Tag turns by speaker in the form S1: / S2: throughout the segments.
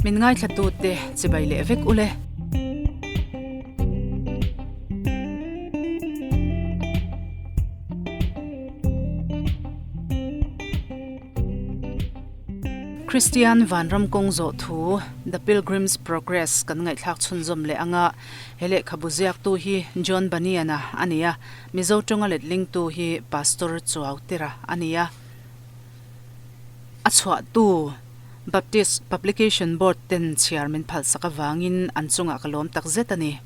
S1: Min ngaithlatute chibai leh vek ule. Kristian Vanram kawng zawh thu The Pilgrim's Progress kan ngaihthlak chhunzawm leh anga he lehkhabu ziaktu hi John Bunyan-a a ni a, Mizo tawnga letlingtu hi Pastor Chuau Tira a ni a. A chhuahtu Baptist Publication Board ten chhiar min phalsak avangin an chungah ka lawm tak zet a ni.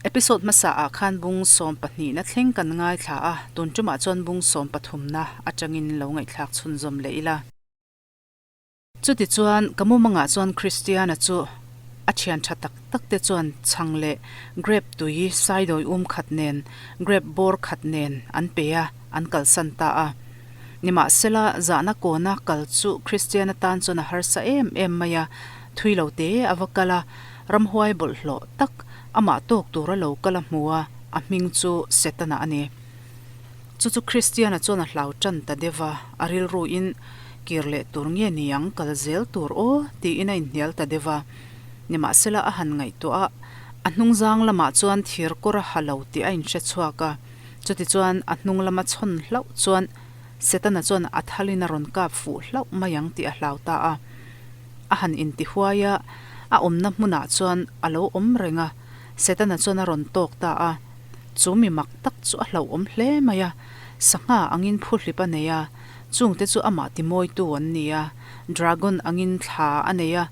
S1: Episode hmasa ah khan bung 12 na thleng kan ngaithla a, tun tumah chuan bung 13 na atangin lo ngaihthlak chhunzawm leh ila. Chutichuan ka mumangah chuan Christiana chu a thian tha tak tak te chuan chhang leh grape tui saidawi um khat nen, grape bawr khat nen an pe a, an kalsan ta a. Nimahsela zahna kawna kal chu Christiana tan chuan a harsa em em mai a, thui lo te a va kal a, Ramhuai bawlhhlawh tak amah tawk tura lo kal a hmu a, a hming chu Setana a ni. Chu chu Kristiana chuan a hlau tan ta deuh a, a rilruin kir leh tur nge ni ang kal zel tur aw tiin a inhnial ta deuh a. Nimahsela a han ngaihtuah a, a hnungzang lamah chuan thir kawr a ha lo tih a inhre chhuak a. Chutichuan a hnung lama chhawn hlauh chuan Setana chuan a thalin a rawn kap fuh hlauh mai ang tih a hlau ta a. A han intihuai a, a awmna hmunah chuan a lo awm reng a, Setana chuan a rawn tawk ta a. Chu mi mak tak chu a hlauhawm hle mai a, sangha angin phuhlip a nei a, chungte chu amah timawitu an ni a, dragon angin thla a nei a,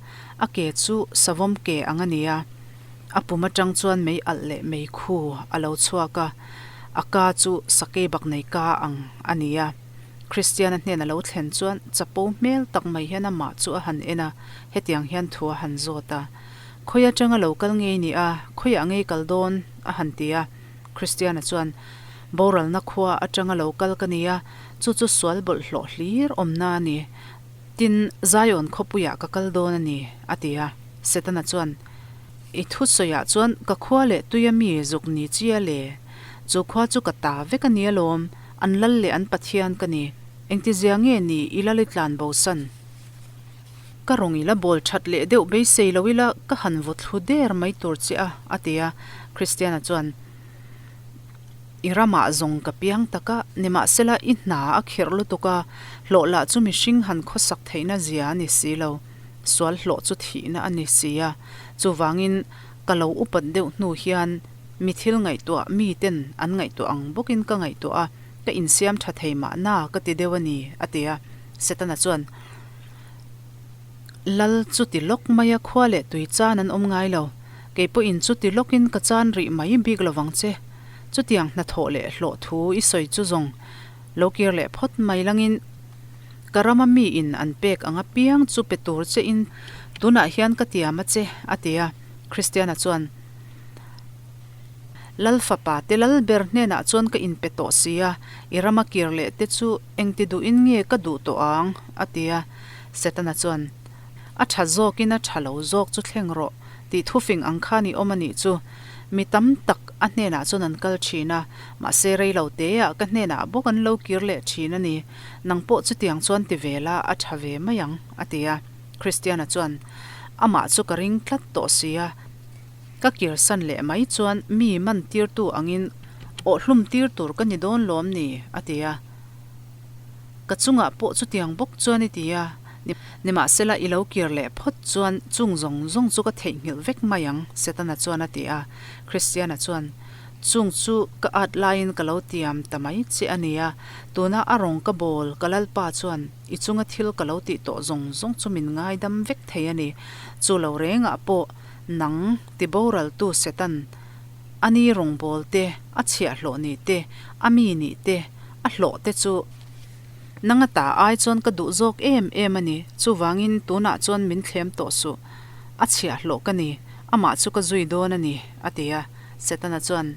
S1: a ke chu savawm ke ang a ni a. A pum atang chuan mei alh leh mei khu a lo chhuak a, a ka chu sakei bak nei ka ang a ni a. Kristiana hnen a lo thlen chuan chapo hmel tak mai hian amah chu a han en a, hetiang hian thu a han zawt a, Khawi atanga lo kal ngei ni a, khawiah ngei kal dawn? a han ti a. Kristiana chuan, Boralna khua atanga lo kal ka ni a, chu chu sual bawlhhlawh hlir awmna a ni. Tin, Zion khawpuiah ka kal dawn a ni, a ti a. Setana chuan, I thusawiah chuan ka khua leh tuia mi zuk ni chi a le? Chu khua chu ka ta vek a ni alawm. An lal leh an Pathian ka ni. Engtizia nge ni i lal i tlan bosan? Ka rawng ila bawl that leh deuh beisei lo ila ka han vaw thlu der mai tur che a, a ti a. Christiana chuan, I ramah zawng ka piang tak a, nimahsela i hna a khirh lutuk a, hlawh lah chu mihring han khawsak theihna zia a ni si lo, sual hlawh chu thihna a ni si a. Chuvangin ka lo upat deuh hnu hian mi thil ngaihtuah mi ten an ngaihtuah ang bawkin ka ngaihtuah a, ka insiam tha thei mahna ka ti deuh a ni, a ti a. Setana chuan, Lal chu ti lawk mai a, khua leh tui chan an awm ngai lo. Kei pawhin chu ti lawkin ka chan rih mai bik lo vang che. Chutiang hnathawh leh hlawh thu i sawi chu zawng lo kir leh phawt mai langin ka rama mi in an pek ang apiang chu pe tur che in tunah hian ka tiam a che, a ti a. Kristiana chuan, Lal fapa te lal ber hnenah chuan ka inpe tawh si a, i rama kir leh te chu engti duhin nge ka duh tawh ang? a ti a. Setana chuan, A tha zawkin a tha lo zawk chu thleng rawh, tih thufing ang khan i awm a nih chu. Mi tam tak a hnenah chuan an kal thin a, mahse rei lo teah ka hnenah bawk an lo kir leh thin a ni. Nang pawh chutiang chuan ti ve la, a tha ve mai ang, a ti a. Kristiana chuan, Amah chu ka ring tlat tawh si a. Ka kirsan leh mai chuan mi man tirtu angin awhhlum tir tur ka ni dawn lawm ni? a ti a. Ka chungah pawh chutiang bawk chuan i ti a, nimahsela i lo kir leh phawt chuan chung zawng zawng chu ka theihnghilh vek mai ang, Setana chuan a ti a. Kristiana chuan, Chung chu ka at laiin ka lo tiam ta mai che a nia, tuna a rawng ka bawl ka Lalpa chuan i chunga thil ka lo tih tawh zawng zawng chu min ngaidam vek thei a ni. Chu lo rengah pawh Nang ti boraltu Setan, a ni rawngbâwl te, a chhiahhlawh ni te, a mi nih te, a hlawh te chu nang a ta ai chuan ka duh zâwk êm êm a ni. Chuvângin tûnah chuan min thlêm tawh suh. A chhiahhlawh ka ni, amah chu ka zui dâwn a ni, a ti a. Setana chuan,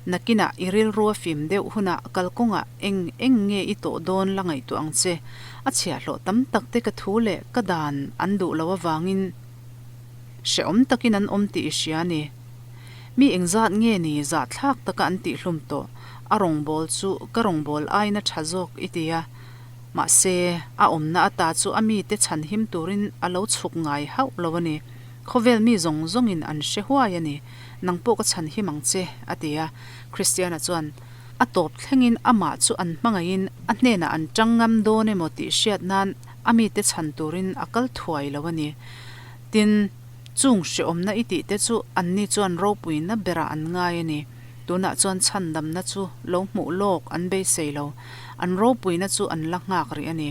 S1: Nakinah i rilru a fim deuh hunah kalkawngah eng eng nge i tawh dâwn la ngaihtuah ang che. A chhiahhlawh tam tak te ka thu leh ka dan an duh loh avângin, Hrehawm takin an awm tih i hria a ni. Mi engzat nge ni zahthlak taka an tihhlum tawh? A rawngbâwl chu ka rawngbâwl aiin a ṭha zawk i ti a. Mahse, a awmna ata chu a mite chhanhim turin a lo chhuk ngai hauh lo a ni. Khawvel mi zawng zawngin an hre huai a ni. Nang pawh ka chhanhim ang che, a ti a. Kristiana chuan a tawp thlengin amah chu an hmangaihin a hnenah an tang ngam dawn emaw tih hriat nan a mite chhan turin a kal thuai lo a ni. Tin, chung hreawmna i tih te chu anni chuan ropuina berah an ngai a ni. Tunah chuan chhandamna chu lo hmuh lawk an beisei lo, an ropuina chu an la nghak rih a ni.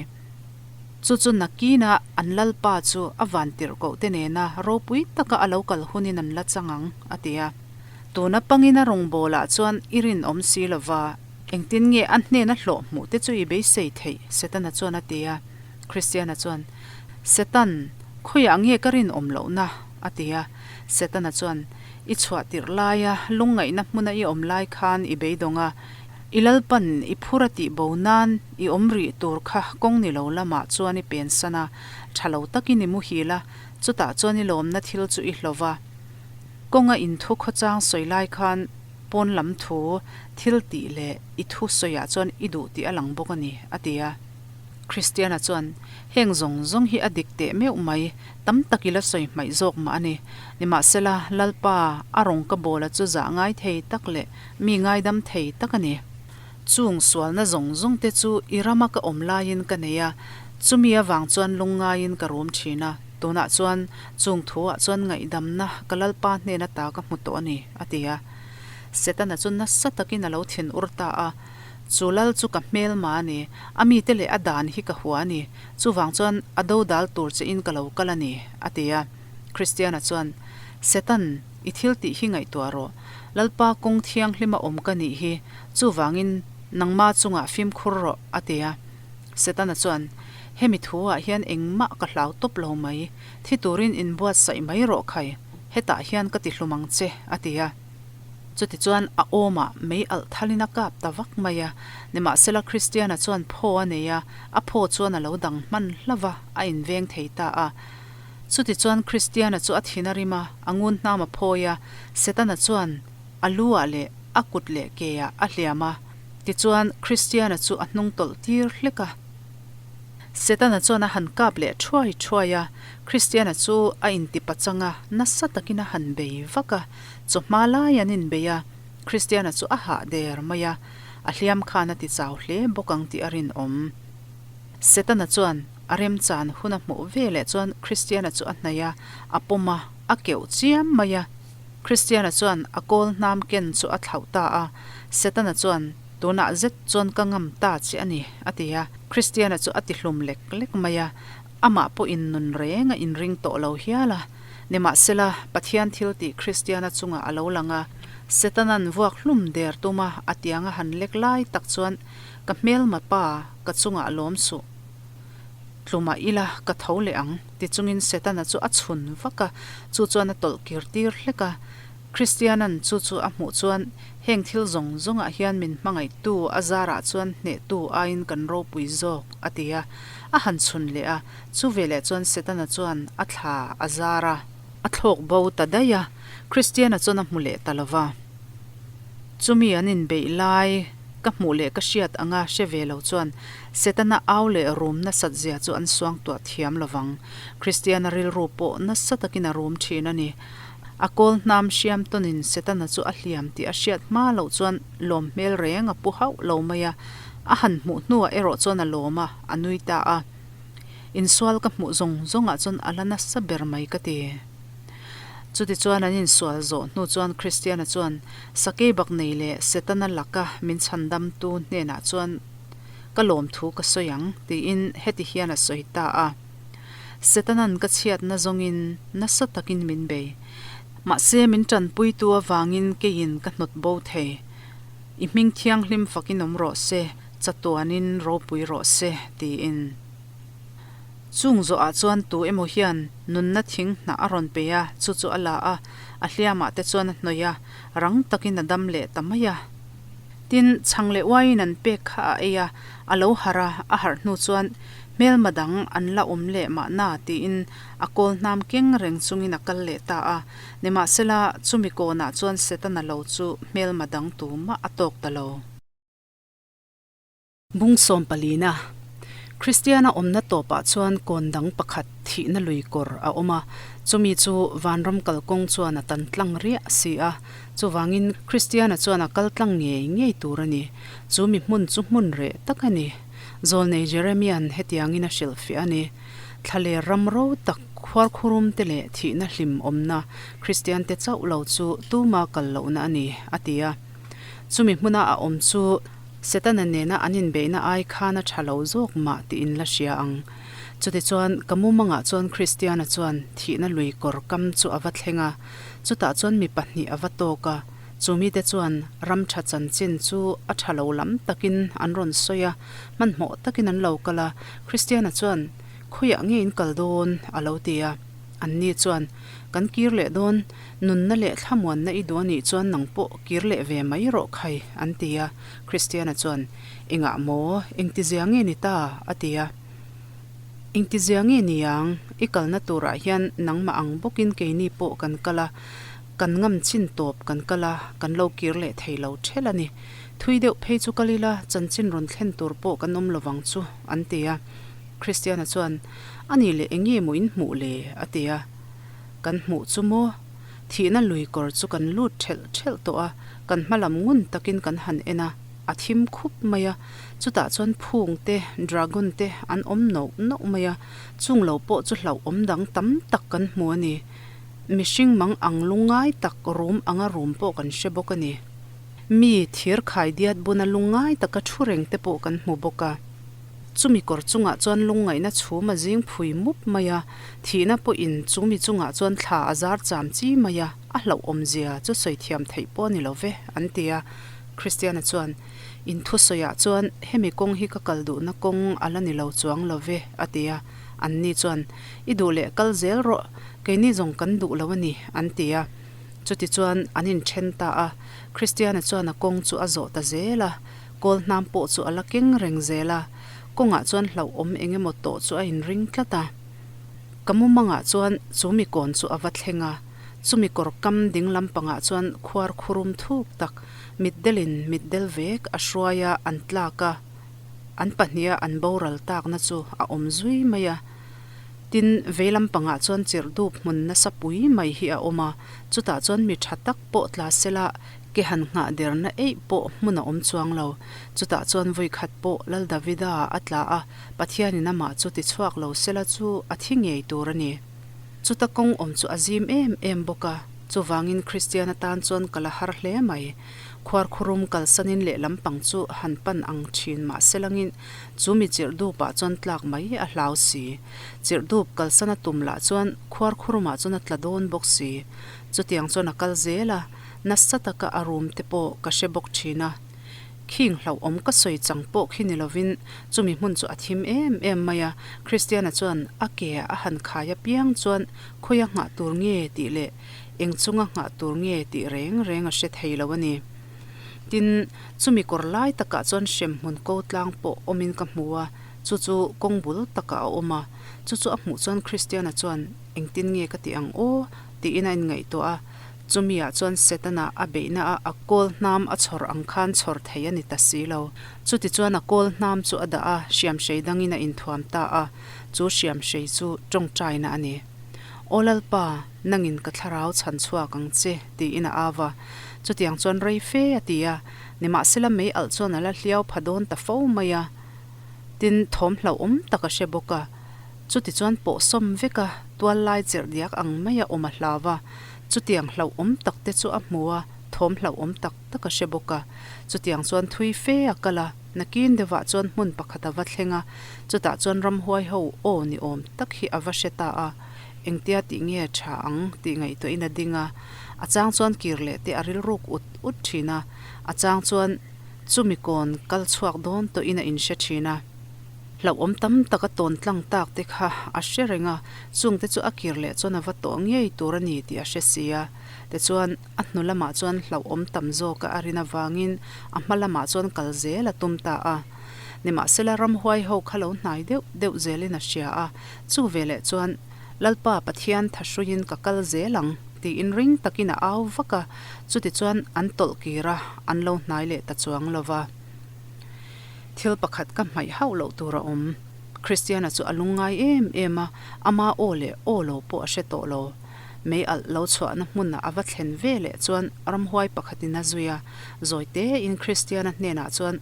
S1: Chu chu nakina an Lalpa chu a vantirhkoh te nena ropui taka a lo kal hunin an la chang ang, a ti a. Tuna pangin a rawngbawlah chuan i rinawm si lova, engtin nge a hnena hlawh hmuh te chu i beisei theih? Setana chuan a ti a. Kristiana chuan, Setan, khawiah nge ka rinawm lohna? a ti a. Setana chuan, I chhuah tirh laia lungngaihna hmuna i awm lai khan i beidawng a, i Lalpan i phur a tih bo nan i awm rih tur kha kawng ni lo lamah chuan i pensan a, tha lo takin i muhil a, chutah chuan i lawmna thil chu i hlauh va. Kawnga inthu khawchang sawi lai khan pawn lam thu thil tih leh i thu sawiah chuan i duh tih a lang bawk a ni, a ti a. Kristiana chuan, Heng zawng zawng hi a dik teh meuh mai, tam tak i la sawi hmaih zawk mah a ni. Nimahsela, Lalpa, a rawng ka bawla chu zah ngai thei tak leh mi ngaidam thei tak a ni. Chung sualna zawng zawng te chu i rama ka awm laiin ka nei a, chumi avang chuan lungngaiin ka rum thin a, tunah chuan chung thuah chuan ngaihdamna ka Lalpa hnen ata ka hmu tawh a ni, a ti a. Setana chu nasa takin a lo thin ur ta a, Chu lal chu ka hmelma a ni, a mite leh a dan hi ka hua a ni, chuvang chuan a dodal tur che in ka lo kal a ni, a ti a. Kristiana chuan, Setan, i thil tih hi ngaihtuah rawh. Lalpa kawng thianghlima awm ka nih hi, chuvangin nangma chungah fimkhur rawh, a ti a. Setana chuan, Hemi thuah hian engmah ka hlau tawp lo mai, thi turin inbuatsaih mai rawh khai, hetah hian ka ti hlum ang che, a ti a. Chutichuan a awmah mei alh thalin a kap ta vak mai a. Nimahsela Kristiana chuan phaw a nei a, a phaw chuan a lo dang hman hlauh a, a inveng thei ta a. Chutichuan Kristiana chu a thin a rim a, a ngun hnam a phawi a, Setana chuan a lu ah leh a kut leh ke ah a hliam a. Tichuan Kristiana chu a hnung tawlh tir hlek a. Setana chuan a han kap leh thuai thuai a, Kristiana chu a intipa chang a, nasa takin a han bei vak a. Chawhma lai an inbei a, Kristiana chu a hah der mai a, a hliam khan a ti chau hle bawk ang tih a rinawm. Setana chuan a remchan hun a hmuh ve leh chuan Kristiana chu a hnaih a, a pawm a, a keuh chiam mai a. Kristiana chuan a kawl hnam ken chu a thlauh ta a, Setana chuan, Tunah zet chuan ka ngam ta che a ni, a ti a. Kristiana chu a ti hlum lek lek mai a, amah pawhin nun reng a inring tawh lo hial a. Nimahsela, Pathian thil tih Kristiana chungah a lo lang a, Setana'n vuak hlum der tuma a tiang a han lek lai tak chuan, Ka hmelma pa, ka chungah lawm suh. Tlumah ila ka tho leh ang, ti chungin Setana chu a chhun vak a, chu chuan a tawlh kir tir hlek a. Kristiana'n chu chu a hmuh chuan, Heng thil zawng zawngah hian min hmangaihtu a zarah chuan hnehtu aiin kan ropui zawk, a ti a. A han chhun leh a, chu veleh chuan Setana chuan a thla a zar a. A thlawk bo ta daih a, Kristiana chuan a hmu leh ta lo va. Chumi an inbeih lai ka hmuh leh ka hriat anga hre ve lo chuan Setana au leh rum nasat zia chu an suangtuah thiam lo vang. Kristiana rilru pawh nasa takin a rum thin a ni. A kawl hnam hriam tawnin Setana chu a hliam tih a hriat hma loh chuan lawm hmel reng a pu hauh lo mai a, a han hmuh hnuah erawh chuan a lawm a, a nui ta a. Insual ka hmuh zawng zawngah chuan a la nasa ber mai ka ti. Chutichuan an insual zawh hnu chuan Kristiana chuan Sakeibak nei leh Setana laka min chhandamtu hnenah chuan ka lawmthu ka sawi ang tiin heti hian a sawi ta a. Setanan ka chhiatna zawngin nasa takin min bei. Mahse min tanpuitu avangin keiin ka hnawt bo thei. I hming thianghlim fakin awm rawh se, chatuanin ropui rawh se tiin. Chung zawhah chuan tu emaw hian nunna thing hnah a rawn pe a, chu chu a la a, a hliamah te chuan a hnawih a, rang takin a dam leh ta mai a. Tin, chhang leh uaiin an pek kha a ei a, a lo harh a, a harh hnu chuan hmelma dang an la awm leh mahna tiin a kawl hnam keng reng chungin a kal leh ta a. Nimahsela, chumi kawnah chuan Setana lo chu hmelma dang tumah a tawk ta lo. Bung sawm palina. Kristiana awmna tawpah chuan kawn dang pakhat thihna lui kawr a awm a, chumi chu vanram kalkawng chuan a tan tlang riah si a. Chuvangin Kristiana chuan a kal tlang ngei ngei tur a ni. Chu mi hmun chu hmun reh tak a ni. Zawlnei Jeremia'n hetiangin a hrilhfiah a ni, Thlaler ram ro tak, khuarkhurum te leh thihna hlim awmna Kristiante chauh lo chu tuma kal lohna a ni, a ti a. Chumi hmuna a awm chu Setana nena an inbeihna ai khan a tha lo zawk mah tiin la hria ang. Chutichuan, ka mumangah chuan Kristiana chuan thihna lui kawr kam chu a va thleng a, chutah chuan mi pahnih a va tawk a, chu mite chuan ram tha chanchin chu a tha lo lam takin an rawn sawi a, hmanhmawh takin an lo kal a, Kristiana chuan, Khawiah nge in kal dawn? a lo ti a. Anni chuan, Kan kir leh dawn, Nunna leh thlamuanna i duh a nih chuan nang pawh kir leh ve mai rawh khai, an ti a. Kristiana chuan, Engah maw? Engtizia nge ni ta? a ti a. Engtizia nge ni ang? I kalna turah hian nangmah ang bawkin keini pawh kan kal a, kan ngam chin tawp kan kal a, kan lo kir leh thei lo ṭhelh a ni. Thui deuh phei chu kal ila, chanchin rawn thlen tur pawh kan awm lovang chu, an ti a. Kristiana chuan, A nih leh eng nge maw in hmuh le? a ti a. Kan hmuh chu maw? Thihna lui kawr chu kan lut ṭhelh ṭhelh tawh a, kan hma lam ngun takin kan han en a, a thim khup mai a. Chutah chuan phung te, dragon te an awm noh noh mai a, chung lo pawh chu hlauhawm dang tam tak kan hmu a ni. Mihring mang ang lungngai tak rum anga rum pawh kan hre bawk a ni. Mi thir khai diat buna lungngai taka thu reng te pawh kan hmu bawk a. Chumi kawr chungah chuan lungngaihna chhum a zing phui mup mai a, thihna pawhin chumi chungah chuan thla a zar cham chi mai a, a hlauhawmzia chu sawi thiam theih pawh a ni lo ve, an ti a. Kristiana chuan, In thusawiah chuan hemi kawng hi ka kal duhna kawng a la ni lo chuang lo ve, a ti a. Anni chuan, I duh leh kal zel rawh, keini zawng kan duh lo a ni, an ti a. Chutichuan an inthen ta a, Kristiana chuan a kawng chu a zawh ta zel a. Kawl hnam pawh chu a la keng reng zel a, kawngah chuan hlauhawm eng emaw tawh chu a inring tlat a. Ka mumangah chuan chu mi kawn chu a va thleng a, chumi kawr kam ding lampangah chuan khuar khurum thuk tak, mitdelin mitdel vek a hruai a, an tlak a, an pahniha an boral takna chu a awm zui mai a. Tin, vei lampangah chuan chirhdup hmun nasa pui mai hi a awm a, chutah chuan mi tha tak pawh tla sela Ke han nghah derna eih pawh hmun a awm chuang lo. Chutah chuan vawi khat pawh Lal Davida a tla a, Pathianin amah chu tichhuak lo sela chu a thi ngei tur a ni. Chuta kawng awm chu a zim em em bawk a, chuvangin Kristian atan chuan kal a har hle mai. Khuarkhurum kalsanin lehlam pang chu han pan ang thin mah selangin chu mi chirhdupah chuan tlak mai a hlau si. Chirhdup kalsan a tum lah chuan khuarkhurumah chuan a tla dawn bawk si. Chutiang chuan a kal zel a. Nasa taka a rum te pawh ka hre bawk thin a, khing hlauhawm ka sawi chang pawh khi ni lovin chumi hmun chu a thim em em mai a, Christiana chuan a ke a han khai apiang chuan khawia nghah tur nge tih leh eng chunga nghah tur nge tih reng reng a hre thei lo a ni. Tin, chumi kawr lai takah chuan hremhmun ko tlang pawh awmin ka hmu a, chu chu kawng bul takah a awm a, chu chu a hmuh chuan Christiana chuan engtin nge ka tih ang aw tiin a inngaihtuah a, Chumi ah chuan Setana a beihna a a kawl hnam a chhawr ang khan chhawr thei a ni ta si lo. Chutichuan a kawl hnam chu a dah a, hriamhrei dangin a inthuam ta a, chu hriamhrei chu tawngtaina a ni. Aw Lalpa, nangin ka thlarau chhan chhuak ang che, tiin a au a. Chutiang chuan rei fe a ti a, nimahsela mei alh chuan a la hliau pha dawn ta fo mai a. Tin, thawm hlauhawm tak a hre bawk a. Chutichuan pawh sawm vek a, tual lai cherh diak ang maia awm a hlau a. Chutiang hlauhawm tak te chu a hmu a, thawm hlauhawm tak tak a hre bawk a. Chutiang chuan thui fe a kal a, nakin deuhah chuan hmun pakhat a va thleng a, chutah chuan ramhuai ho aw ni awm tak hi a va hre ta a. Engtia tih nge tha ang tih ngaihtuahin a ding a, a chang chuan kir leh te a rilruk ut ut thin a, a chang chuan chumi kawn kal chhuak dawn tawhin a inhre thin a. Hlauhawm tam taka tawn tlang tak te kha a hre reng a, chung te chu a kir leh chuan a va tawh ngei tur a ni tih a hre si a. Tichuan, a hnu lamah chuan hlauhawm tam zawka a rin avangin a hma lamah chuan kal zel a tum ta a. Nimahsela ramhuai ho kha lo hnai deuh deuh zelin a hria a, chu veleh chuan, Lalpa Pathian thahruiin ka kal zel ang, tiin ring takin a au vak a, chutichuan an tawlh kir a, an lo hnai leh ta chuang lo va. Thil pakhat ka hmaih hauh loh tur a awm. Kristiana chu a lungngai em em a, ama aw leh aw lo pawh a hre tawh lo. Mei alh lo chhuahna hmunah a va thlen ve leh chuan ramhuai pakhatin a zui a, zawi tein Kristiana hnenah chuan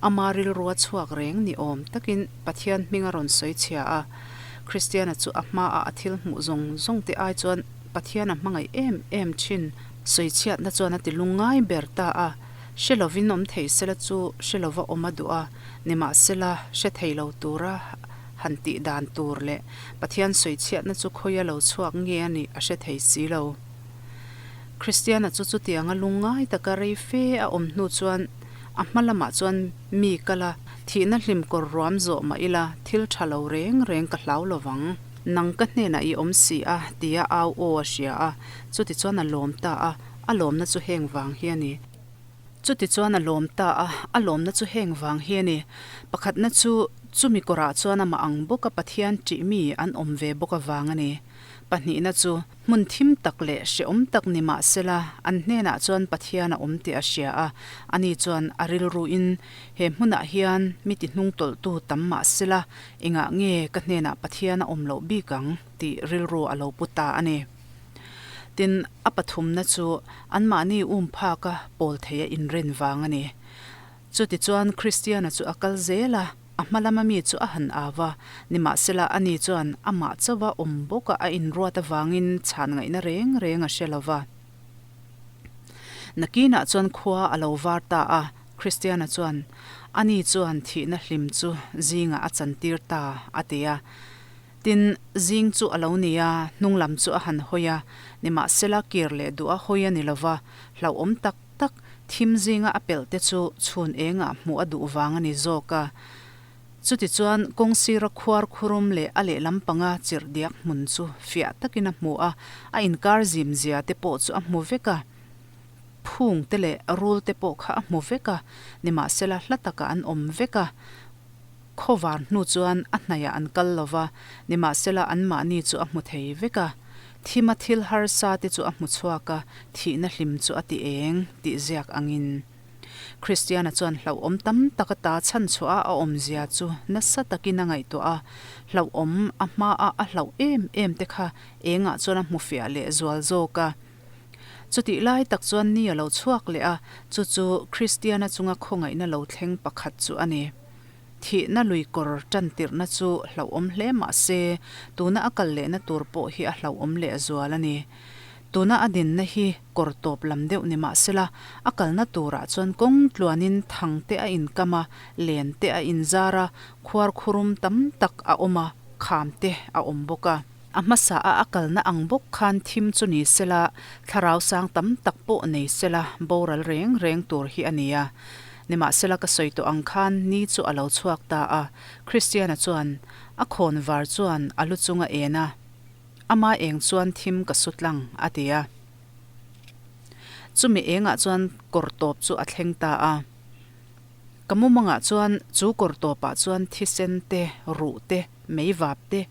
S1: ama rilrua chhuak reng ni awm takin Pathian hming a rawn sawi chhia a. Kristiana chu a hmaah a thil hmuh zawng zawng te ai chuan Pathian a hmangaih em em thin. Sawichhiatna chuan a ti lungngai ber ta a, hre lovin awm thei sela chu hre lova awm a duh a, nimahsela hre thei lo tura han tih dan tur leh Pathian sawichhiatna chu khawia lo chhuak nge a nih a hre thei si lo. Kristiana chu chutianga lungngai taka rei fe a awm hnu chuan a hma lamah chuan mi kal a, thihna hlim kawr ruam zawh mah ila thil tha lo reng reng ka hlau lovang. Nang ka hnenah i awm si a, tia au aw a hria a, chutichuan a lawm ta a, a lawmna chu heng vang hi a ni. Chutichuan a lawm ta a, a lawmna chu heng vang hi a ni. Pakhatna chu, chumi kawrah chuan amah ang bawka Pathian ṭih mi an awm ve bawk avang a ni. Pahnihna chu, hmun thim tak leh hrehawm tak ni mah sela, an hnenah chuan Pathian a awm tih a hria a, ani chuan a rilruin he hmunah hian mi ti hnungtawlhtu tam mah sela, engah nge ka hnenah Pathian a awm loh bik ang tih rilru a lo pu ta a ni. Tin, a pathumna chu anmahni um phaka pawl theia inren vang a ni. Chutichuan Kristiana chu a kal zel a, a hma lama mi chu a han au va, nimahsela ani chuan amah chauha awm bawka a inruat avangin chhan ngaihna reng reng a hre lo va. Nakinah chuan khua a lo var ta a, Kristiana chuan, Ani chuan thihna hlim chu zingah a chantir ta, a ti a. Tin, zing chu a lo ni a, hnung lam chu a han hawi a, nimahsela kir leh duh a hawi a ni lo va, hlauhawm tak tak, thim zinga a pelh te chu chhun engah hmuh a duh vang a ni zawk a. Chutichuan, kawng sira khuar khurum leh a lehlam panga chirh diak hmun chu fiah takin a hmu a, a inkar zim zia te pawh chu a hmu vek a. Phung te leh rul te pawh kha a hmu vek a, nimahsela hla takah an awm vek a. Khawvar hnu chuan a hnaihah an kal lo va, nimahsela anmahni chu a hmu thei vek a. Thima thil harsa te chu a hmu chhuak a, thihna hlim chu a ti eng tih ziak angin. Kristiana chuan hlauhawm tam tak ata chhan chhuah a a awmzia chu nasa takin a ngaihtuah a, hlauhawm a hmaa a hlauh em em te kha engah chuan a hmu fiah leh zual zawk a. Chutih lai tak chuan ni a lo chhuak leh a, chu chu Kristiana chunga khawngaihna lo thleng pakhat chu a ni. Thihna lui kawr tan tirhna chu hlauhawm hle mah se, tuna a kal lehna tur pawh hi a hlauhawm leh zual a ni. Tuna a dinna hi kawr tawp lam deuh ni mah sela, a kalna turah chuan kawng tluanin thang te a inkam a, len te a inzar a, khuar khurum tam tak a awm a, kham te a awm bawk a. A hmasa a a kalna ang bawk khan thim chu ni sela, thlarau sang tam tak pawh nei sela boral reng reng tur hi a ni a. Nimahsela ka sawi tawh ang khan ni chu a lo chhuak ta a, Kristiana chuan a khawn var chuan a lu chung a en a, Ama eng chuan thim ka su tlang, a ti a. Chumi engah chuan kawr tawp chu a thleng ta a. Ka mumangah chuan chu kawr tawpah chuan thisen te, ruh te, meivap te,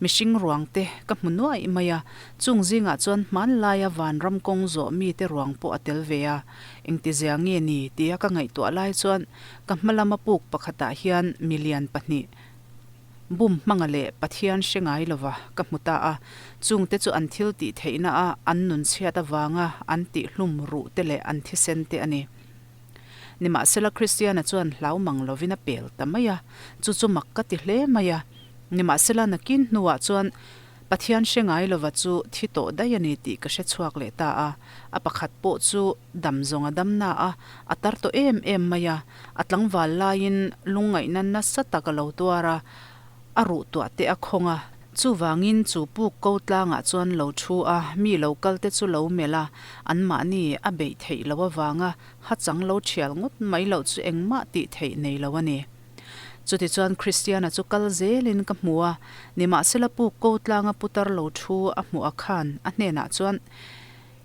S1: mihring ruang te ka hmu nuaih mai a, chung zingah chuan hmanlaia vanram kawng zawh mite ruang pawh a tel ve a, engtizia nge ni tia ka ngaihtuah lai chuan ka hma lama puk pakhatah hian milian pahnih bum hmanga leh Pathian hre ngai lova ka hmu ta a, chungte chu an thil tih theihna a an nun chhiat avanga an tihhlum ruh te leh an thisen te a ni. Nimahsela Kristiana chuan hlau mang lovin a pel ta mai a, chu chu mak ka ti hle mai a. Nimahsela nakin hnuah chuan Pathian hre ngai lova chu thi tawh daih a ni tih ka hre chhuak leh ta a. A pakhat pawh chu dam zawng a dam na a, a tar tawh em em mai a. A tlangval laiin lungngaihna nasa tak a lo tuar a, a ruh tuah te a khawng a. Chuvangin chu puk ko tlangah chuan lo thu a, mi lo kal te chu lo melh a, anmahni a beih theih loh avanga hachang lo thial ngawt mai loh chu engmah tih theih nei lo a ni. Chutichuan Kristiana chu kal zelin ka hmu a, nimahsela puk ko tlanga putar lo thu a hmuh a khan a hnenah chuan,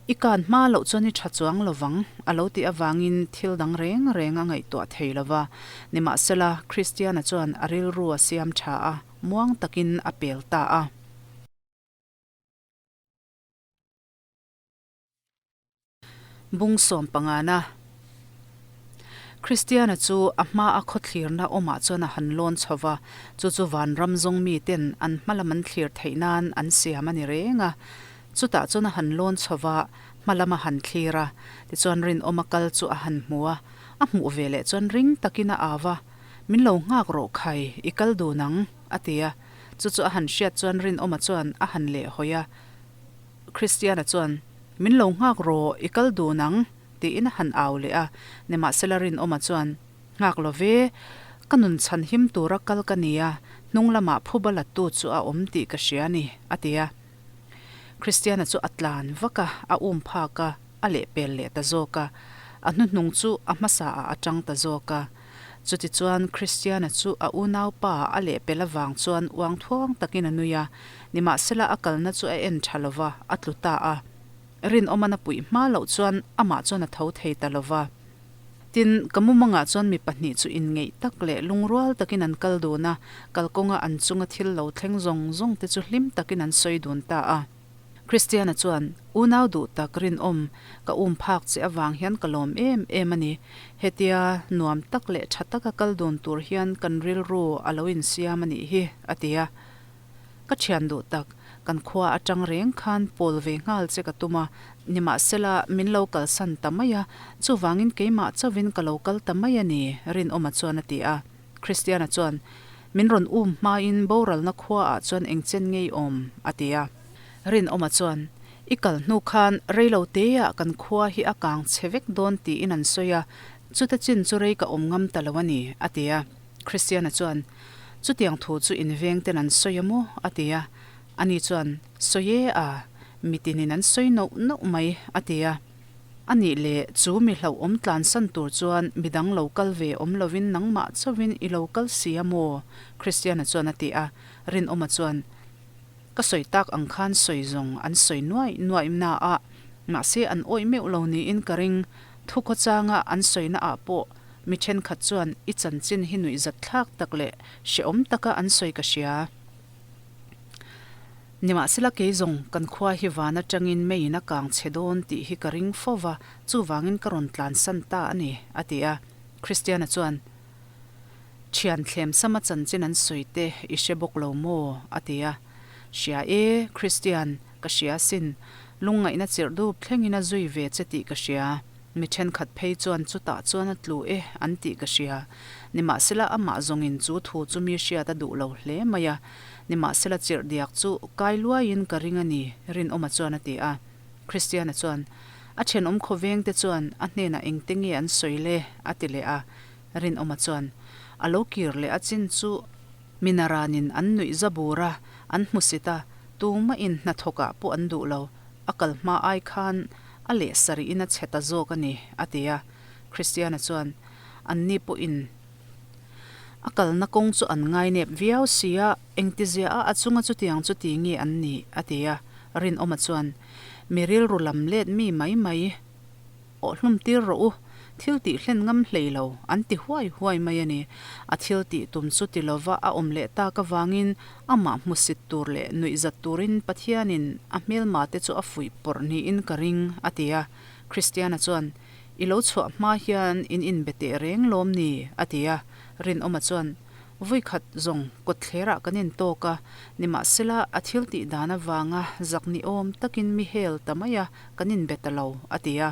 S1: I kan hma loh chuan i tha chuang lo vang, a lo tih avangin thil dang reng reng a ngaihtuah thei lo va. Nimahsela Kristiana chuan a rilru a siam tha a, muang takin a pel ta a. Bung sawm pangana. Kristiana chu a hma a khawthlirna awmah chuan a han lawn chho va, chu chu vanram zawng miten an hma lam an thlir theih nan an siam a ni reng a. Chutah chuan a han lawn chho va, hma lam a han thlir a, tichuan rinawma kal chu a han hmu a, a hmuh ve leh chuan ring takin a au va, Min lo nghak rawh khai, i kal dun ang, a ti a. Chu chu a han hriat chuan rinawma chuan a han lehhawi a. Kristiana chuan, Min lo nghak rawh, i kal dun ang, tiin a han au leh a. Nimahsela Rinawma chuan, Nghak lo ve, ka nun chhan him tura kal ka ni a, hnung lamah phuba lattu chu a awm tih ka hria a ni, a ti a. Kristiana chu a tlan vak a, a um phak a, a lehpel leh ta zawk a. A hnuhnung chu a hmasa ah a tang ta zawk a. Chutichuan Kristiana chu a unaupa a lehpel avang chuan uang thuang takin a nui a, nimahsela a kalna chu a en tha lova, a tlu ta a. Rinawman a puih hma loh chuan amah chuan a tho thei ta lova. Tin, ka mumangah chuan mi pahnih chu inngeih tak leh lungrual takin an kal dun a, kalkawnga an chunga thil lo thleng zawng zawng te chu hlim takin an sawi dun ta a. Kristiana chuan, Unau duh tak rinawm, ka um phak che avang hian ka lawm em em a ni. Hetia nuam tak leh tha taka kal dun tur hian kan rilru a lo insiam a nih hi, a ti a. Ka thian duh tak, kan khua atang reng khan pawl ve nghal che ka tum a, nimahsela min lo kalsan ta mai a, chuvangin keimah chauhin ka lo kal ta mai a ni, Rinawma chuan a ti a. Kristiana chuan, Min rawn um hmain boralna khuaah chuan eng chen ngei awm? a ti a. Rinawma chuan, I kal hnu khan reilo teah kan khua hi a kang chhe vek dawn tiin an sawi a, chuta chin chu rei ka awm ngam ta lo a ni, a ti a. Kristiana chuan, Chutiang thu chu inveng ten an sawi a maw? a ti a. Ani chuan, Sawi e a, mitinin an sawi nauh nauh mai, a ti a. A nih leh, chu mi hlauhawm tlansan tur chuan midang lo kal ve awm lovin nangmah chauhin i lo kal si a maw? Kristiana chuan a ti a. Rinawma chuan, Ka sawi tak ang khan sawi zawng an sawi nuaih nuaih na a, mahse an awih meuh lo niin ka ring. Thukhawchanga an sawina ah pawh mi thenkhat chuan i chanchin hi nuihzat thlak tak leh hrehawm taka an sawi ka hria. Nimahsela kei zawng kan khua hi van atangin meiin a kang chhe dawn tih hi ka ring fo va, chuvangin ka rawn tlansan ta a ni, a ti a. Kristiana chuan, Thian thlemsama chanchin an sawi te i hre bawk lo maw? a ti a. Hria e, Kristian, ka hria asin. Lungngaihna chirh dup thlengin a zui ve che tih ka hria. Mi thenkhat phei chuan chutah chuan a tlu e an tih ka hria. Nimahsela amah zawngin chu thu chu mi hriat a duh lo hle mai a. Nimahsela chirh diak chu kai luaiin ka ring a ni, Rinawma chuan a ti a. Kristiana chuan, A thenawm khawvengte chuan a hnenah engte nge an sawi le? a ti leh a. Rinawma chuan, A lo kir leh a chin chu Minaranin an nuih za bur a, an hmusit a, tumahin hnathawkah pawh an duh lo. A kal hma ai khan a leh sarihin a chhe ta zawk a ni, a ti a. Kristiana chuan, Anni pawhin a kalna kawng chu an ngainep viau si a, engtizia a a chunga chutiang chu ti nge an nih? a ti a. Rinawma chuan, Mi rilru lam let mi mai mai. Awh hlum tir rawh u, thil tih hlen ngam hlei lo, an ti huai huai mai a ni. A thil tih tum chu ti lova a awm leh tak avangin amah hmusit tur leh nuihzat turin Pathianin a hmelma te chu a fuih pawrh niin ka ring, a ti a. Kristiana chuan, I lo chhuah hma hian in inbe teh reng lawm ni? a ti a. Rinawma chuan, Vawikhat zawng kawtthlerah kan intawk a, nimahsela a thil tih dan avanga zak ni awm takin mi hel ta mai a, kan inbe ta lo, a ti a.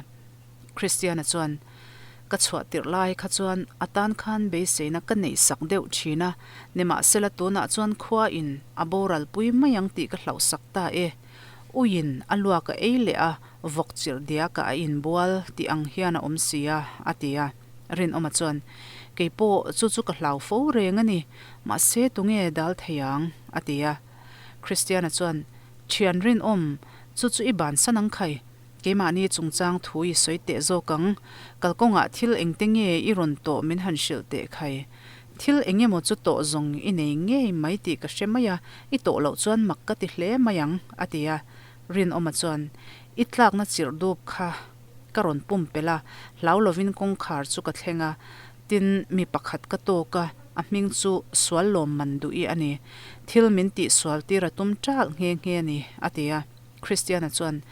S1: Kristiana chuan, Ka chhuah tirh lai kha chuan a tan khan beiseina ka neih sak deuh thin a, nimahsela tunah chuan khua in a boral pui mai ang tih ka hlauh sak ta e. Uiin a luak a ei leh a, vawk chirh diakah a inbual tih ang hian a awm si a, a ti a. Rinawma chuan, Kei pawh chu chu ka hlau fo reng a ni, mahse tunge dal thei ang? a ti a. Kristiana chuan, Thian rinawm, chu chu i bansan ang khai. Keimahni chungchang thu i sawi teh zawk ang. Kalkawngah thil engte nge i rawn tawh min han hrilh teh khai. Thil eng emaw chu tawh zawng i nei ngei mai tih ka hre mai a, i tawh loh chuan mak ka ti hle mai ang, a ti a. Rinawma chuan, I tlakna chirh dup kha ka rawn pumpelh a, hlau lovin kawngkhar chu ka thleng a, tin, mi pakhat ka tawk a, a hming chu sual lawm man duh i a ni. Thil min tih sual tir a tum ṭalh nghe nghe a ni, a ti a. Kristiana chuan,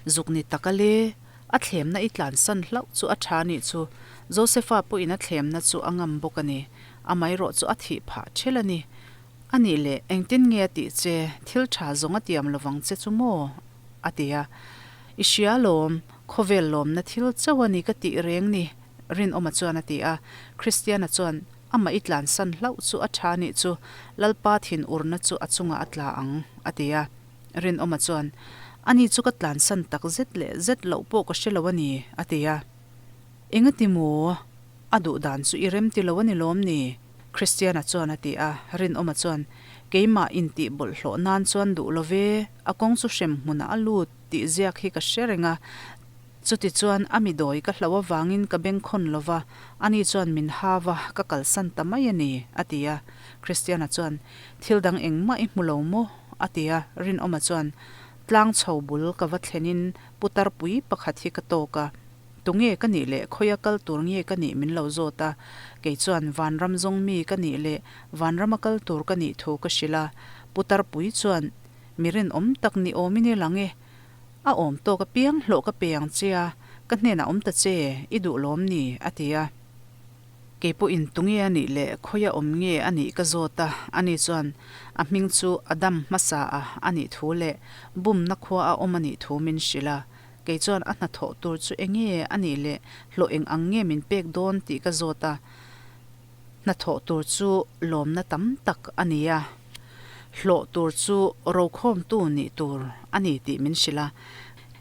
S1: Zuk ni tak a le, a thlemna i tlansan hlauh chu a ṭha nih chu. Josefa pawhin a thlemna chu a ngam bawk a ni. Amaherawh chu a thih phah ṭhel a ni. A nih leh, engtin nge a tih che? Thil ṭha zawng a tiam lovang che chu maw? a ti a. I hria lawm, khawvel lawmna thil chauh a ni ka tih reng ni, Rinawma chuan a ti a. Kristiana chuan, Amah i tlansan hlauh chu a ṭha nih chu, Lalpa thin urna chu a chungah a tla ang, a ti a. Rinawma chuan, Ani chu ka tlansan tak zet leh zet loh pawh ka hre lo a ni, a ti a. Engati maw? A duh dan chu i remti lo a ni lawm ni? Kristiana chuan a ti a. Rinawma chuan, Keimah intih bawlhhlawh nan chuan duh lo ve, a kawng chu hrem hmunah a lut tih ziak hi ka hre reng a. Chuti chuan a mi dawi ka hlauh avangin ka bengkhawn lo va, ani chuan min ha va, ka kalsan ta mai a ni, a ti a. Kristiana chuan, Thil dang engmah i hmu lo maw? a ti a. Rinawma chuan, Tlang chho bul ka va thlenin putar pui pakhat hi ka tawk a. Tunge ka nih leh khawia kal tur nge ka nih min lo zawt a, kei chuan vanram zawng mi ka nih leh vanrama kal tur ka nih thu ka hrilh a. Putar pui chuan, Mi rinawm tak ni awmin i lang e, a awm tawk apiang hlawh ka pe ang che a, ka hnenah awm ta che, i duh lawm ni? a ti a. Kei pawhin tunge a nih leh khawia awm nge a nih ka zawt a, ani chuan a hming chu Adam hmasa a a nih thu leh bumna khua a awm a nih thu min hrilh a. Kei chuan a hnathawh tur chu enge a nih leh hlawh eng ang nge min pek dawn tih ka zawt a, hnathawh tur chu lawmna tam tak a ni a, hlawh tur chu rokhawmtu nih tur a ni tih min hrilh a.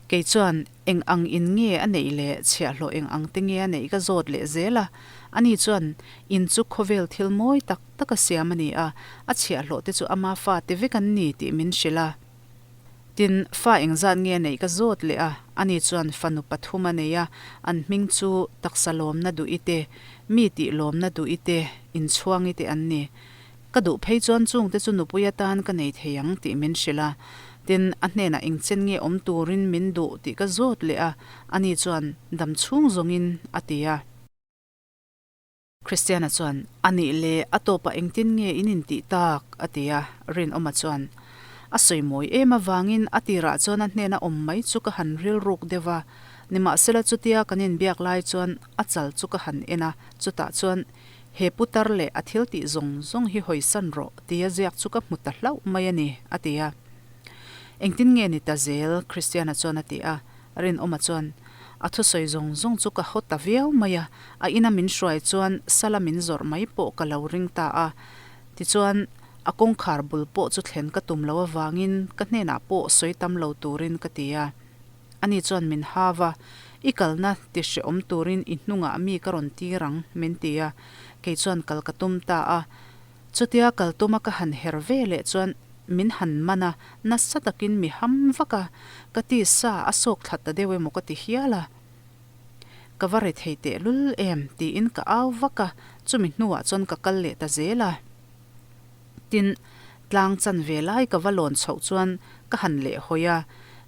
S1: Kei chuan eng ang in nge a neih leh chhiahhlawh eng ang te nge a neih ka zawt leh zel a, ani chuan in chu khawvel thil mawi tak tak a siam a ni a, a chhiahhlawh te chu ama fate vek an ni tih min hrilh a. Tin, fa engzat nge a neih ka zawt leh a, ani chuan fanu pathum a nei a, an hming chu taksa lawmna duh i te, mi tih lawmna duh i te, inchhuang i te an ni. Ka duh phei chuan chungte chu nupui atan ka nei thei ang tih min hrilh a. Tin, a hnenah engchen nge awm turin min duh tih ka zawt leh a, ani chuan dam chhung zawngin a ti a. Kristiana chuan, A nih le, a tawpah engtin nge in intih tak? a ti a. Rinawma chuan, A sawi mawi em avangin a tirah chuan a hnena awm mai chu ka han rilruk deuh a. Nimahsela chutia kan inbiak lai chuan a chal chu ka han en a, chutah chuan, He putar leh a thil tih zawng zawng hi hawisan rawh tia ziak chu ka hmu ta hlauh mai a ni, a ti a. Engtin nge ni ta zel? Kristiana chuan a ti a. Rinawma chuan, A thusawi zawng zawng chu ka haw ta viau mai a, a ina min hruai chuan sala min zawrh mai pawh ka lo ring ta a. Tichuan, a kawngkhar bul pawh chu thlen ka tum lo avangin ka hnenah pawh sawi tam lo turin ka ti a. Ani chuan min hau a, I kalna ti hrehawm turin i hnungah mi ka rawn tir ang, min ti a. Kei chuan kal ka tum ta a. Chutia kal tuma ka han her ve leh chuan min han man a, nasa takin mi ham vak a, ka tisa a sawk thla ta deuh emaw ka ti hial a. Ka va re thei tehlul em tiin ka au vak a, chumi hnuah chuan ka kal leh ta zel a. Tin, tlang chan ve lai ka va lawn chhoh chuan ka han leh hawi a,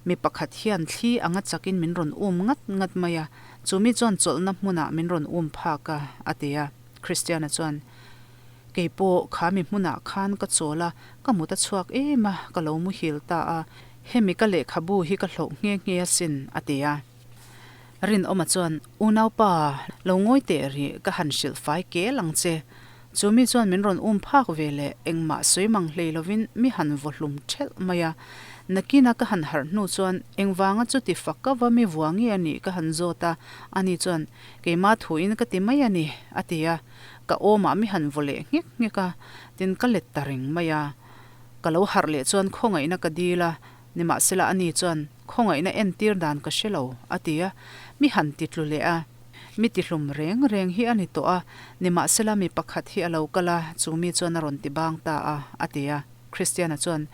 S1: mi pakhat hian thli anga chakin min rawn um ngat ngat mai a, chumi chuan chawlhna hmunah min rawn um phak a, a ti a. Christiana chuan, Kei pawh kha mi hmunah khan ka chawl a, ka mut a chhuak em a, ka lo muhil ta a, hemi ka lehkhabu hi ka hloh nghe nghe asin, a ti a. Rinawma chuan, Unaupa, lo ngawi teh rih, ka han hrilh fai kel ang che. Chu mi chuan min rawn um phak ve leh, engmah sawi mang hlei lovin mi han vaw hlum thelh mai a. Nakina ka han harh hnu chuan, engvanga chuti fak ka va mi vua nge a nih ka han zawt a, ani chuan, Keimah thuin ka ti mai a ni, a ti a. Ka awmah mi han vaw leh nghek nghek a, tin ka let ta reng mai a. Ka lo harh leh chuan khawngaihna ka dil a, nimahsela ani chuan khawngaihna entir dan ka hre lo, a ti a, mi han ti tlu leh a. Mi tihlum reng reng hi a ni tawh a, nimahsela mi pakhat hi a lo kal a, chu mi chuan a rawn ti bang ta a, a ti a. Kristiana chuan,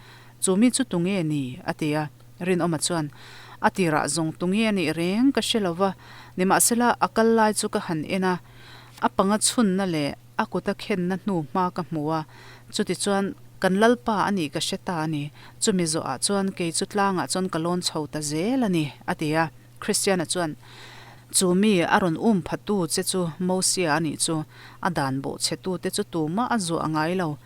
S1: Chu mi chu tunge ni? a ti a. Rinawma chuan, A tirah zawng tunge a nih reng ka hre lo va, nimahsela a kal lai chu ka han en a, A panga chhunna leh a kuta khenna hnu hma ka hmu a, chutichuan kan Lalpa a nih ka hre ta a ni. Chumi zawhah chuan kei chu tlangah chuan ka lawn chho ta zel a ni, a ti a. Kristiana chuan, Chu mi a rawn um phatu che chu Mosia a nih chu, a dan bawhchhetute chu tumah a zuah a ngai lo.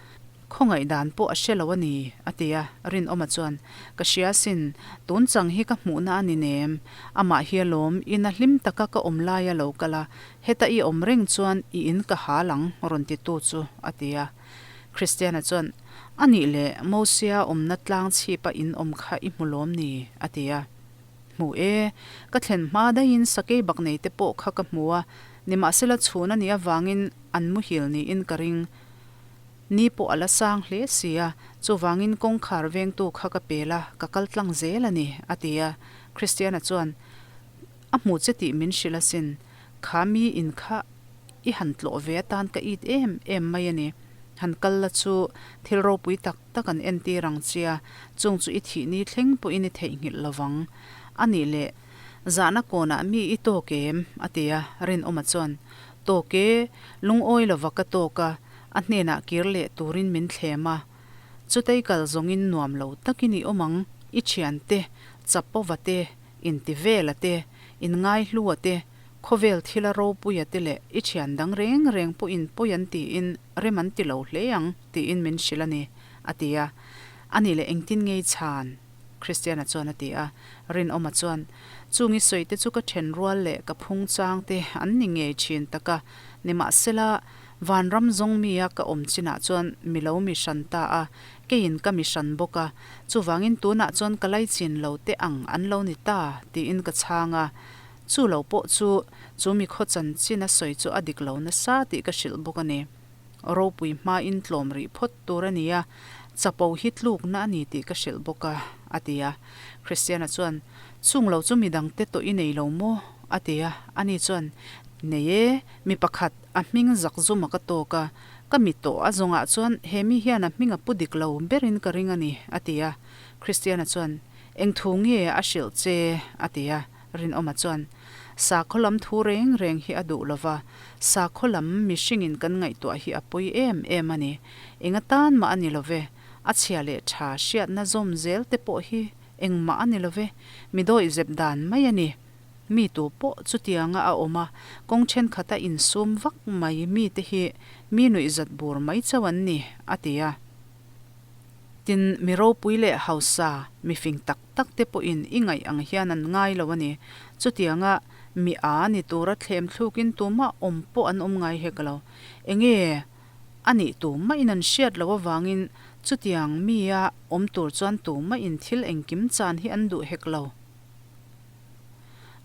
S1: Khawngaih dan pawh a hre lo a ni, a ti a. Rinawma chuan, Ka hria asin, tun chang hi ka hmuhna a ni nem. Amah hi alawm, ina hlim taka ka awm laia lo kal a, heta i awm reng chuan i in ka hal ang, rawn titu chu, a ti a. Kristiana chuan, A nih leh, Mosia awmna tlang chhipa in awm kha i hmu lawm ni? a ti a. Hmu e, ka thlen hma daihin sakei bak nei te pawh kha ka hmu a, nimahsela chhun a nih avangin an muhil niin ka ring. Ni pawh a la sang hle si a, chuvangin kawngkhar vengtu kha ka pel a, ka kal tlang zel a ni, a ti a. Kristiana chuan, A hmu che tih min hrilh asin, kha mi in kha i han tlawh ve atan ka it em em mai a ni. Han kal la chu thil ropui tak tak an entir ang che a, chung chu i thih ni thleng pawhin i theihnghilh lo vang. A nih leh, zahna kawnah mi i tawk em? a ti a, Rinawma chuan, Tawk e, lungawi lova ka tawk a, a hnenah kir leh turin min thlem a. Chutei kal zawngin nuam lo takin i awm ang, i thiante, Chapova te, Intivela te, Inngaihlu-a te, khawvel thila ropuia te leh i thian dang reng reng pawhin pawi an tiin rem an ti lo hle ang tiin min hrilh a ni, a ti a. A nih leh engtin nge i chhan? Christiana chuan a ti a. Rinawma chuan, Chung i sawi te chu ka then rual leh ka phung chang te an ni ngei thin tak a, nimahsela vanram zawng mi a ka awm chinah chuan mi lo mi hran ta a, keiin ka mi hran bawk a, chuvangin tunah chuan ka laichin lo te ang an lo ni ta tiin ka chhang a. Chu lo pawh chu chu mi khaw chanchin a sawi chu a dik lo nasa tih ka hrilh bawk a ni. Ropui hmain tlawm rih phawt tur a ni a, chapo hi tlukna a ni tih ka hrilh bawk a, a ti a. Christiana chuan, Chung lo chu midangte tawh i nei lo maw? a ti a. Ani chuan, Nei e, mi pakhat a hming zak zuma ka tawk a, ka mi tawh a zawngah chuan he mi hian a hming a pu dik lo berin ka ring a ni, a ti a. Christiana chuan, Eng thu nge a hrilh che? a ti a. Rinawma chuan, Sakhaw lam thu reng reng hi a duh lo va, sakhaw lam mihringin kan ngaihtuah hi a pawi em em a ni. Enga tan mah a ni lo ve, a chhia leh tha hriatna zawm zel te pawh hi engmah a ni lo ve, mi dawih zep dan mai a ni. Mi tu pawh chutianga a awm a, kawng thenkhat a insum vak mai mite hi mi nuihzat bur mai chauh an ni, a ti a. Tin, mi ropui leh hausa, mi fing tak tak te pawhin i ngaih ang hian an ngai lo a ni. Chutianga mi a ni tura thlem thlukin tumah awm pawh an awm ngai hek lo. Enge a nih tumahin an hriat loh avangin chutiang mi a awm tur chuan tumahin thil engkim chan hi an duh hek lo.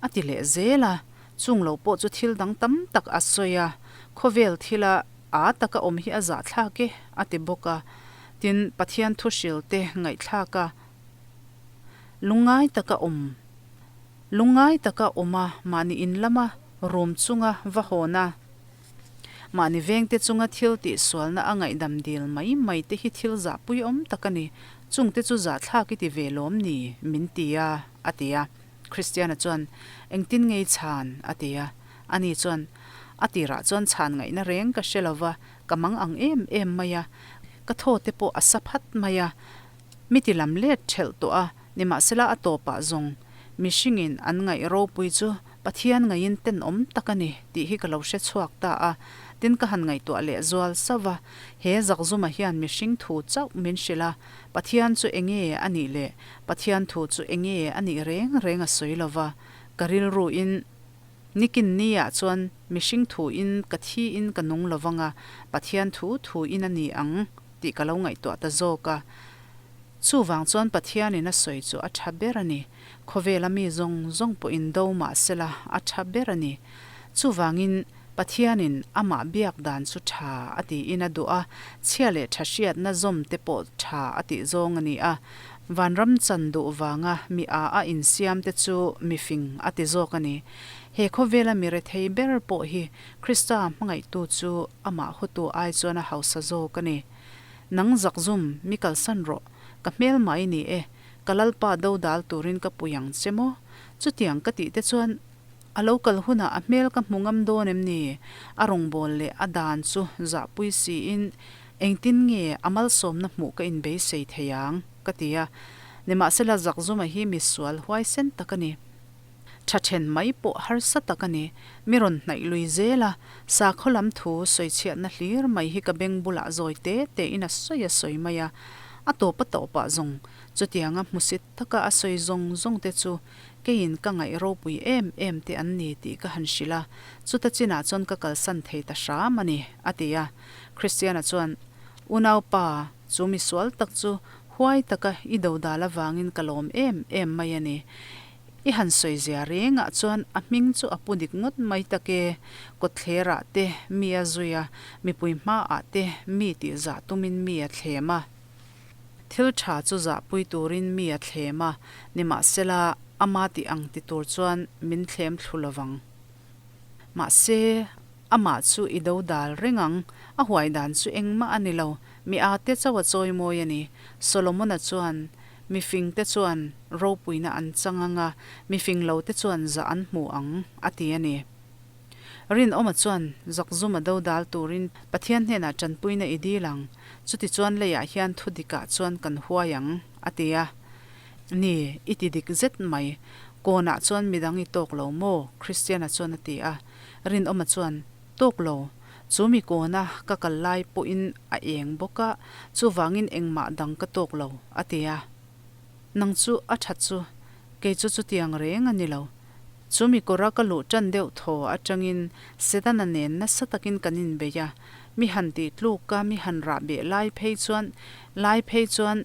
S1: A ti leh zel a, chung lo pawh chu thil dang tam tak a sawi a, khawvel thila a taka awm hi a zahthlak e a ti bawk a. Tin, Pathian thuhril te ngaihthlak a, lungngai taka awm, lungngai taka awm a, mahni in lama rum chunga va hawn a, mahni vengte chunga thil tihsualna a ngaihdam dil mai mai te hi thil zahpui awm tak a ni, chungte chu zahthlak i ti ve lawm ni? min ti a, a ti a. Christiana chuan, Engtin nge i chhan? a ti a. Ani chuan, A tirah chuan chhan ngaihna reng ka hre lo va, ka mang ang em em mai a, ka thaw te pawh a sa phat mai a, Mi ti lam let ṭhelh tawh a, nimahsela a tawpah zawng mihringin an ngaih ropui chu Pathian ngaihin tenawm tak a ni tih hi ka lo hre chhuak ta a, tin ka han ngaihtuah leh zual sauh a, he zakzuma hian mihring thu chauh min hrilh a, Pathian chu enge a nih leh Pathian thu chu enge a nih reng reng a sawi lo va, ka rilruin Nikin ni ah chuan mihring thu in ka thi in ka nung lo vang a, Pathian thu thu in a ni ang. Tih ka lo ngaihtuah ta zawk a. Chuvang chuan Pathianin a sawi chu a tha ber a ni. Khawvela mi zawng zawng pawhin do mah sela a tha ber a ni. Chuvangin Pathianin amah biak dan chu tha a tiin a duh a, chhia leh tha hriatna zawm te pawh tha a tih zawng a ni a. Vanram chan duh vanga mi a a insiam te chu mi fing a ti zawk a ni. He khawvela mi rethei ber pawh hi Krista hmangaihtu chu amah hutu ai chuan a hausa zawk a ni. Nang zakzum, mi kalsan rawh, ka hmel mai ni e, ka Lalpa do dal turin ka pui ang che maw? Chutiang ka tih te chuan a lo kal hunah a hmel ka hmu ngam dawn em ni? A rawngbâwl leh a dan chu zahpui siin engtin nge a malsawmna hmuh ka inbeisei thei ang? ka ti a. Nimahsela zakzuma hi misual huaisen tak a ni. Tha then mai pawh harsa tak a ni. Mi rawn hnaih lui zel a, sakhaw lam thu sawichhiatna hlir mai hi ka beng bulah zawi te te in a sawi a sawi mai a. A tawp a tawpah zawng chutianga hmusit taka a sawi zawng zawng te chu keiin ka ngaih ropui em em te an ni tih ka han hrilh a, chuta chinah chuan ka kalsan thei ta hram a ni, a ti a. Kristiana chuan, Unaupa, chu misual tak chu huai taka i dodal avangin ka lawm em em mai a ni. I han sawi zia rengah chuan a hming chu a pu dik ngawt mai tak e. Kawtthlerah te mi a zui a, mipui hmaah te mi tih zah tumin mi a thlem a. Thil tha chu zahpui turin mi a thlem a, nimahsela ama tih ang ti tur chuan min thlem thlu lovang. Mahse, amah chu i do dal reng ang, a huai dan chu engmah a ni lo, mi ate chauh a chawi mawi a ni. Solomon-a chuan, Mi fingte chuan ropuina an chang ang a, mi fing lote chuan zah an hmu ang, a ti a ni. Rinawma chuan zakzuma dodal turin Pathian hnenah tanpuina i dil ang, chutichuan leiah hian thu dikah chuan kan huai ang, a ti a. Ni, i ti dik zet mai. Kawnah chuan midang i tawk lo maw? Kristiana chuan a ti a. Rinawma chuan, Tawk lo. Chu mi kawna ka kal lai pawhin a eng bawk a, chuvangin engmah dang ka tawk lo, a ti a. Nang chu a that chu, kei chu chutiang reng a ni lo. Chu mi kawra ka luh tan deuh thaw atangin Setana nen nasa takin kan inbei a, mi han tih tluk a, mi han rah beh lai phei chuan lai phei chuan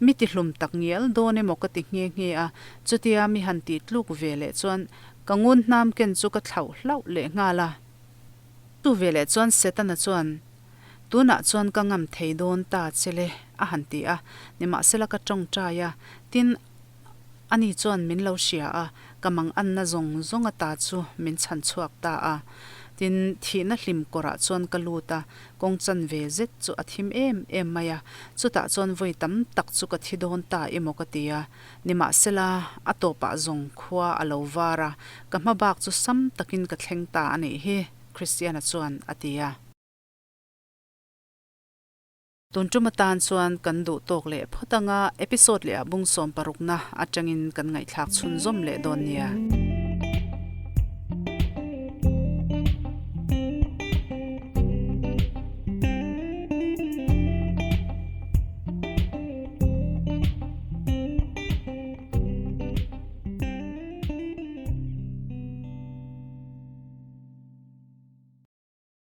S1: mi tihlum tak ngial dawn emaw ka ti nghe nghe a, chutia mi han tih tluk ve leh chuan ka ngun hnam ken chu ka thlauh hlauh leh nghal a. Chu ve leh chuan Setana chuan, Tunah chuan ka ngam thei dawn ta che le, a han ti a. Nimahsela ka tawngtai a, tin, ani chuan min lo hria a, ka manganna zawng zawng ata chu min chhan chhuak ta a. Tin, thihna hlim kawrah chuan ka lut a, kawng chanve zet chu a thim em em mai a, chutah chuan vawi tam tak chu ka thi dawn ta emaw ka ti a. Nimahsela, a tawpah zawng khua a lo var a, ka hma bak chu sam takin ka thleng ta a nih hi, Christiana chuan a ti a. Tun tum atan chuan kan duh tawk leh phawt anga episode leh ah bung sawm parukna atangin kan ngaihthlak chhunzawm leh dawn nia.